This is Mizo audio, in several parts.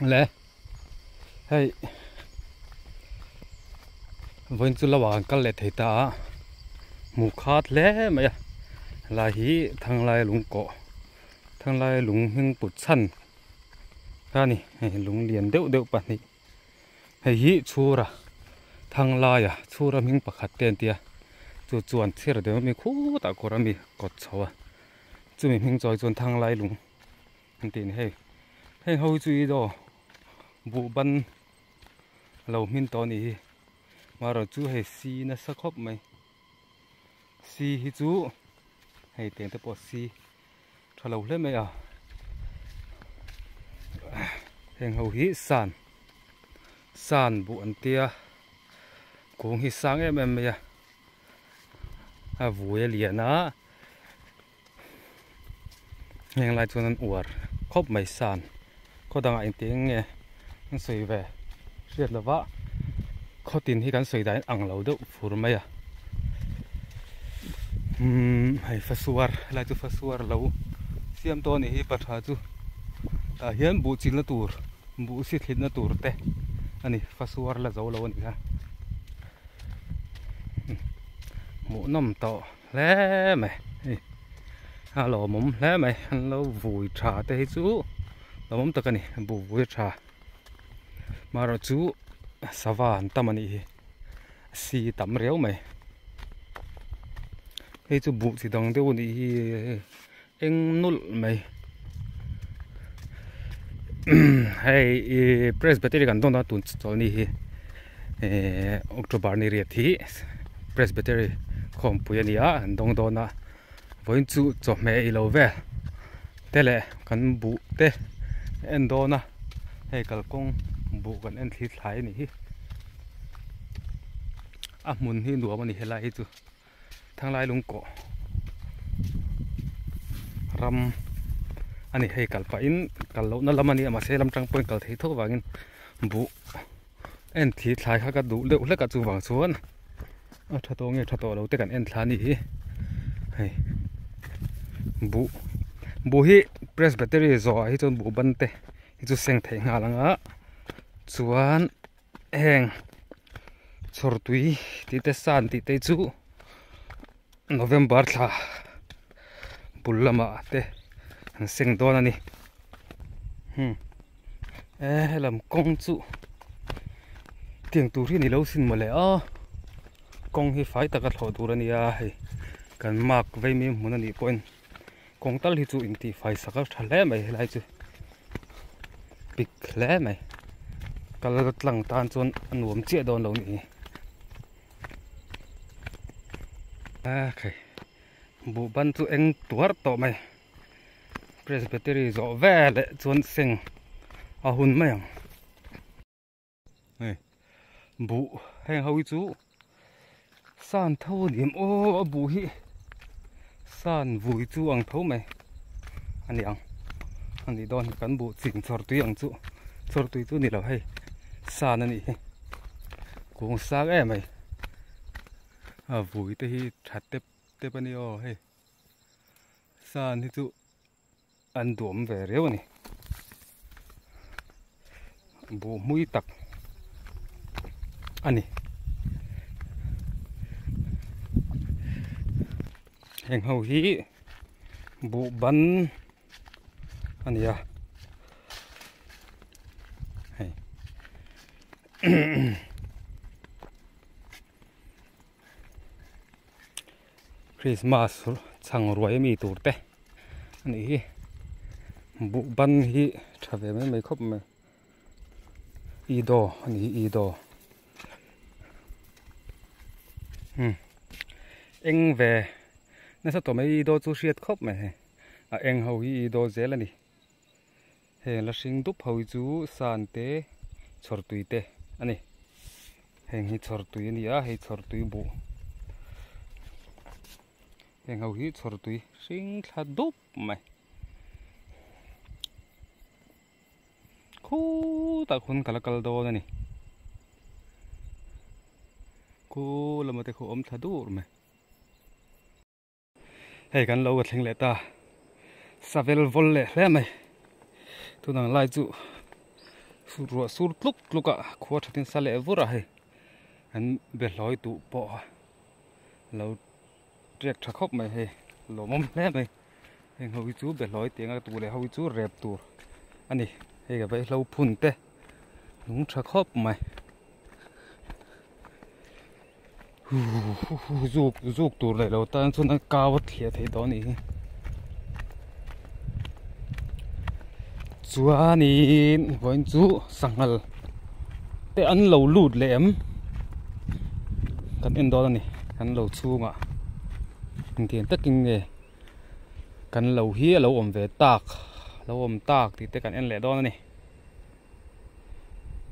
Le hei vawiin chu lo ah an kal leh thei ta a hmuh khat hle mai a helai hi thanglai lung kawh thanglai lung hming put chhan kha a ni hei lung lian deuh deuh pahnih hei hi chhura thanglai a chhura hming pakhat te an tia chu chuan chhir deuh ami khutah kawr ami kawt chho a chumi hming chawi chuan thanglai lung. An tih ni hei heng ho hi chu i daw buh ban lo hmin tawh a nih hi marawh chu hei si nasa khawp mai si hi chu hei teng te pawh si tha lo hle mai a heng ho hi san san buh an tia kung hi sang em em mai a a vui a lian a. Heng lai chuan an uar khawp mai san khaw dangah engti eng nge an sawi ve hriat lova khaw tin hi kan sawi dahin ang lo deuh fur mai a umm hei fasuar helai chu fasuar lo siam tawh a nih hi patha chu tah hian buh chilna tur buh si thlitna tur te a ni fasuar la zo lo a nih kha hmuhnawm tawh. Hle mai hei a lawmawm hle mai an lo vui tha te hi chu lawmawm tak a ni buh vui tha marawh chu sava an tam a nih hi a si tam riau mai hei chu buh chi dang deuh a nih hi eng nulh mai hei ih presbytery kan dawn a tun chawlhni hi ehh october ni riat hi presbytery khawmpui a ni a an dawng dawn a vawiin chu chawhmeh ilo vel te leh kan buh te en dawn a hei kalkawng buh kan en thli thlai a nih hi a hmun hi nuam a ni helai hi chu. Thanglai lungkawh ram a ni hei kal pahin kal lohna lam a ni a mahse lam tang pawhin kal thei tho vangin buh en thli thlai kha ka duh deuh hlek a chuvang chuan a tha tawh nge tha tawh lo te kan en thla a nih hi hei buh buh hi presbytery zawhah hi chuan buh ban te hi chu seng theih nghal ang a chuan. Heng chhawr tui tih te san tih te chu November thla bul lamah te an seng dawn a ni e helam kawng chu tiang tur hi a ni lo sin mawle a kawng hi fai taka thlawh tur a nia hei kan mark vei mai hmun a nih pawhin kawng tal hi chu intih fai sak a tha hle mai helai chu pik hle mai kal tlang tan chuan a nuam chiah dawn lo a nih hi a khai buh ban chu eng tuar tawh mai presbytery zawh veleh chuan seng a hun mai ang. Hei buh heng ho hi chu san tho a ni em aw a buh hi san vui chu ang tho mai a ni ang a nih dawn hi kan buh ching chawr tui ang chu chawr tui chu a ni lo hei san a nih hi kung sang em mai a vui te hi tha tep tep a ni aw hei san hi chu. An duam ve riau a ni. Buh hmui tak a ni. Heng ho hi buh ban a ni a. Hei. Christmas chhang ruai ami tur te a nih hi buh ban hi tha ve mai mai khawp mai idaw a ni hi idaw umm eng ve nasa tawh mai idaw chu hriat khawp mai hei a eng ho hi idaw zel a ni heng la hring dup ho hi chu san te chhawr tui te a ni. Heng hi chhawr tui a ni a hei chhawr tui buh heng ho hi chhawr tui hring thla dup mai khutah khawn ka la kal dawn a ni khu lama te khu awm thla dur mai. Hei kan lo ka thleng leh ta savel vawl leh hle mai tunang lai chu. Ruah sur tluk tluk a khua thatin sa leh vur a hei an be hlawi duh pawh a lo tiak tha khawp mai hei lawmawm hle mai heng ho hi chu be hlawi tiang a tur leh ho hi chu rep tur a ni hei ka vaihlo phun te nung tha khawp mai zuk zuk tur leh lo tan chuan a kau a thliah theih dawn a nih hi chuanin vawiin chu sanghal te an lo lut leh em kan en dawn a ni kan lo chhungah engtiang takin nge kan lo hi a lo awm ve tak lo awm tak tih te kan en leh dawn a ni.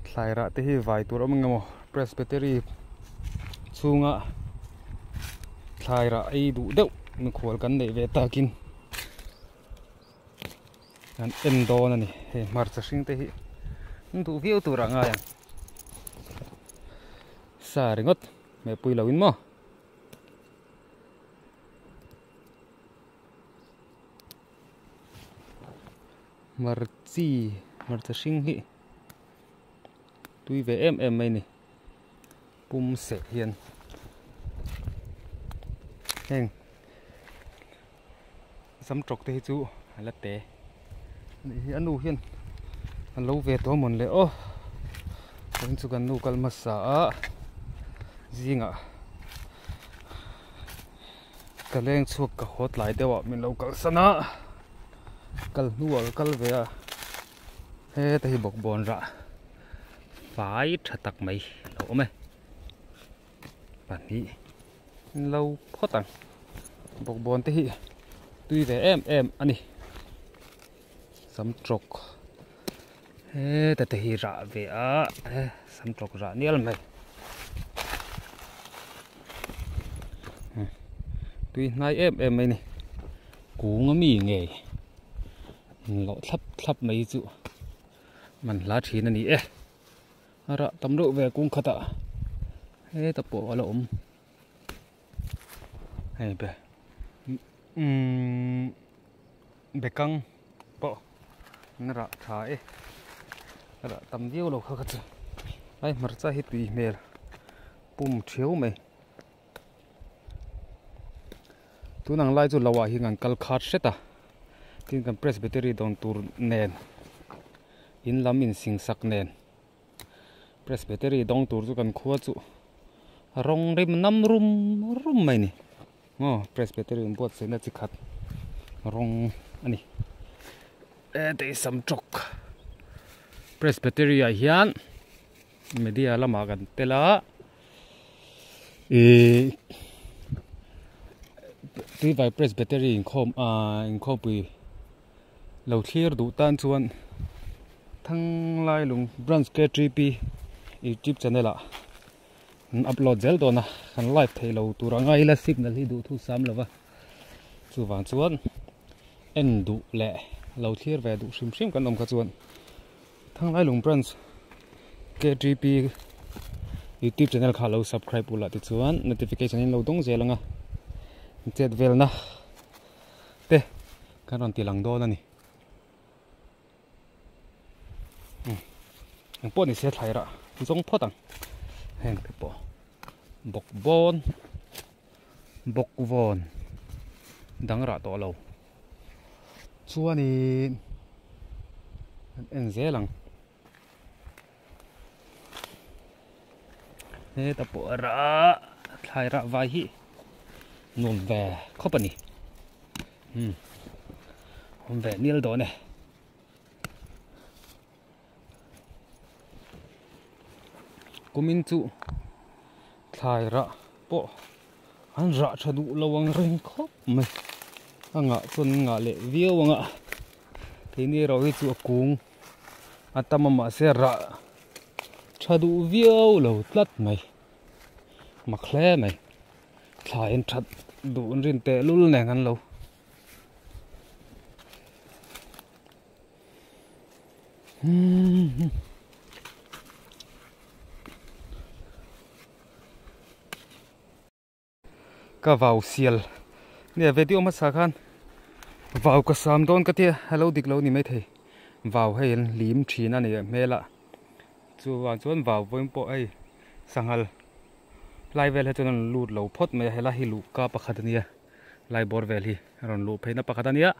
Thlai rah te hi vai tur awm engemaw presbytery chhunga thlai rah ei duh deuh mikhual kan neih ve takin kan en dawn a ni hei hmarcha hring te hi an duh viau tur ah ngai ang sa ringawt hmehpui lo in maw. Hmarchi hmarcha hring hi tui ve em em mai ni pum seh hian heng sam tawk te hi chu a la te anih hi a nu hian a lo ve tawh amawn le aw chuan chu kan nu kal hmasa a zingah. Ka leng chhuak ka haw tlai deuh ah min lo kalsan a kal hnuah ka kal ve a heta hi bawkbawn rah fai tha tak mai a lo awm e pahnih an lo phawt ang bawkbawn te hi tui ve em em a ni sam trawk heta te hi rah ve a sam trawk rah nial mai. Tui hnai em em mai ni kung a mi ngei loh thlap thlap mai chu man hla thin a ni e a rah tam deuh ve kung khatah heta pawh a la awm hei be umm bekang pawh an rah tha e rah tam viau lo kha kha chu ai hmarcha hi tui hmel pum thiau mai. Tun ang lai chu lo ah hian kan kal khat hret a tin kan presbytery dawn tur nen in lam in sing sak nen presbytery dawng tur chu kan khua chu rawng rim nam rum rum mai a ni aw presbytery in buatsaihna chi khat rawng a ni e tei sam tawk presbytery ah hian media lamah kan tel a. Ihh Tuivai Presbytery inkhawm ahh inkhawmpui lo thlir duh tan chuan Thanglailung Branch K3P YouTube channel ah an upload zel dawn a kan live theih lo tur anga ila signal hi duh thu sam lo va chuvang chuan en duh leh lo thlir ve duh hrim hrim kan awm kha chuan. Thanglailung Branch KTP YouTube channel kha lo subscribe ula tichuan notification in lo dawng zel anga chet velna te kan rawn ti lang dawn a ni. Eng pawh ni se thlai rah zawng phawt ang heng te pawh bawk bawn bawk vawn dang rah tawh lo. Chuanin kan en zel ang heta pawh rah thlai rah vai hi nuam ve khawp a ni umm awm ve nil dawn e. Kumin chu thlai rah pawh an rah tha duh lo ang reng khawp mai a ngah chuan an ngah leh viau ang a keini erawh hi chu a kung a tam a mahse rah tha duh viau lo tlat mai mak hle mai thlai an that duh an rin teh lul nen an lo. Ka vau sial nia video hmasa khan vau ka sam dawn ka tia a lo dik lo ni maithei vau hei an hlim thin a ni hmel a. Chuvang chuan vau vawiin pawh hei sanghal lai vel hi chuan an lut lo phawt mai a helai hi luhka pakhat a nia lai bawr vel hi a rawn luh phei na pakhat a nia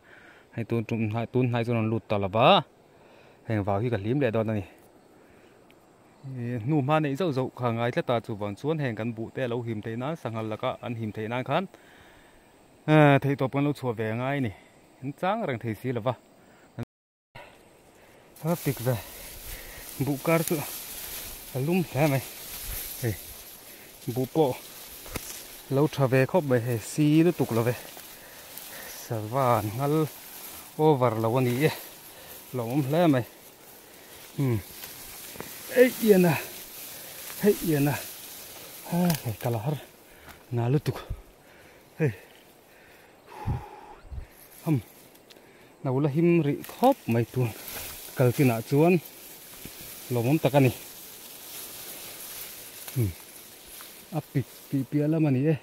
hei tun tum hnai tun hnai chuan an lut ta lo va heng vau hi ka hlim leh dawn a ni ih hnu hma neih zauh zauh kha ngai tlat a chuvang chuan heng kan buh te a lo him theih nan sanghal laka an him theih nan khan ehh theihtawp kan lo chhuah ve a ngai a ni an chang reng thei si lo va. A pik ve buh kar chu a lum hle mai hei buh pawh lo tha ve khawp mai hei si lutuk lo ve sava an nghal over lo a ni e lo awm hle mai umm eih ian a hei ian a hei kal a har na lutuk hei. Ham lo la him rih khawp mai tur kal chinah chuan lawmawm tak a ni. Hmm a pik tih piah lam a ni e.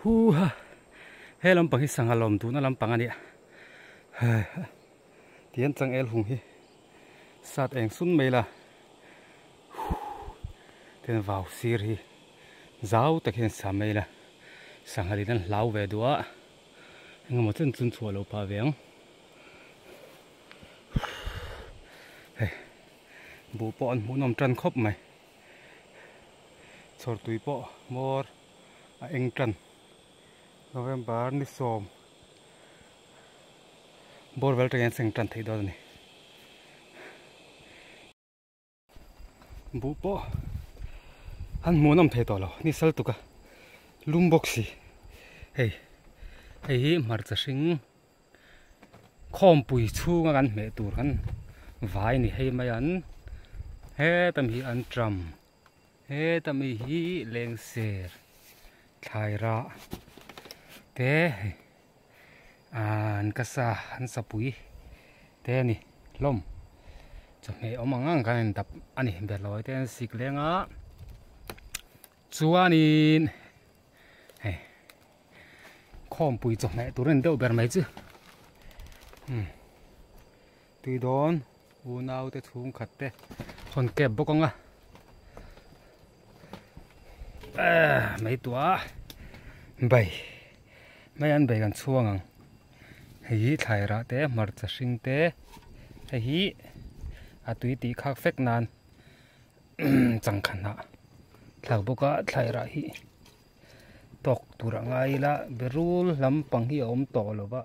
Hu ha he lampang hi sangha lawm duhna lampang a nia. Tihian changel hung hi sat eng sun mai la. Tin vau sir hi zau tak hian sa mai la sangha in an hlau ve duh a engemaw chen chun chhuah loh phah ve ang hei buh pawh an hmuhnawm tan khawp mai chhawr tui pawh hmawr a eng tan November ni sawm bawr vel atangin an seng tan thei dawn a ni. Buh pawh an hmuhnawm thei tawh lo ni sal tuk a lum bawk si hei hei hi hmarcha hring khawmpui chhunga kan hmeh tur kan vai ni hei mai an heta mi hi an tram heta mi hi lengser thlai rah te hei an ka sa an sapui te a ni hlawm chawhmeh awm ang ang khan a in dap a ni belawi te an sik leng a chuanin hei khawmpui chawhmeh tur a ni deuh ber mai chu umm tui dawn unau te chhungkhat te hawn kep bawk ang a ehh mai tuah bai mai an bai kan chhuang ang hei hi thlai rah te hmarcha hring te hei hi a tui tih khak fek nan changkha hnah thlak bawk a thlai rah hi tawk tur a ngai ila berul lampang hi a awm tawh lo va.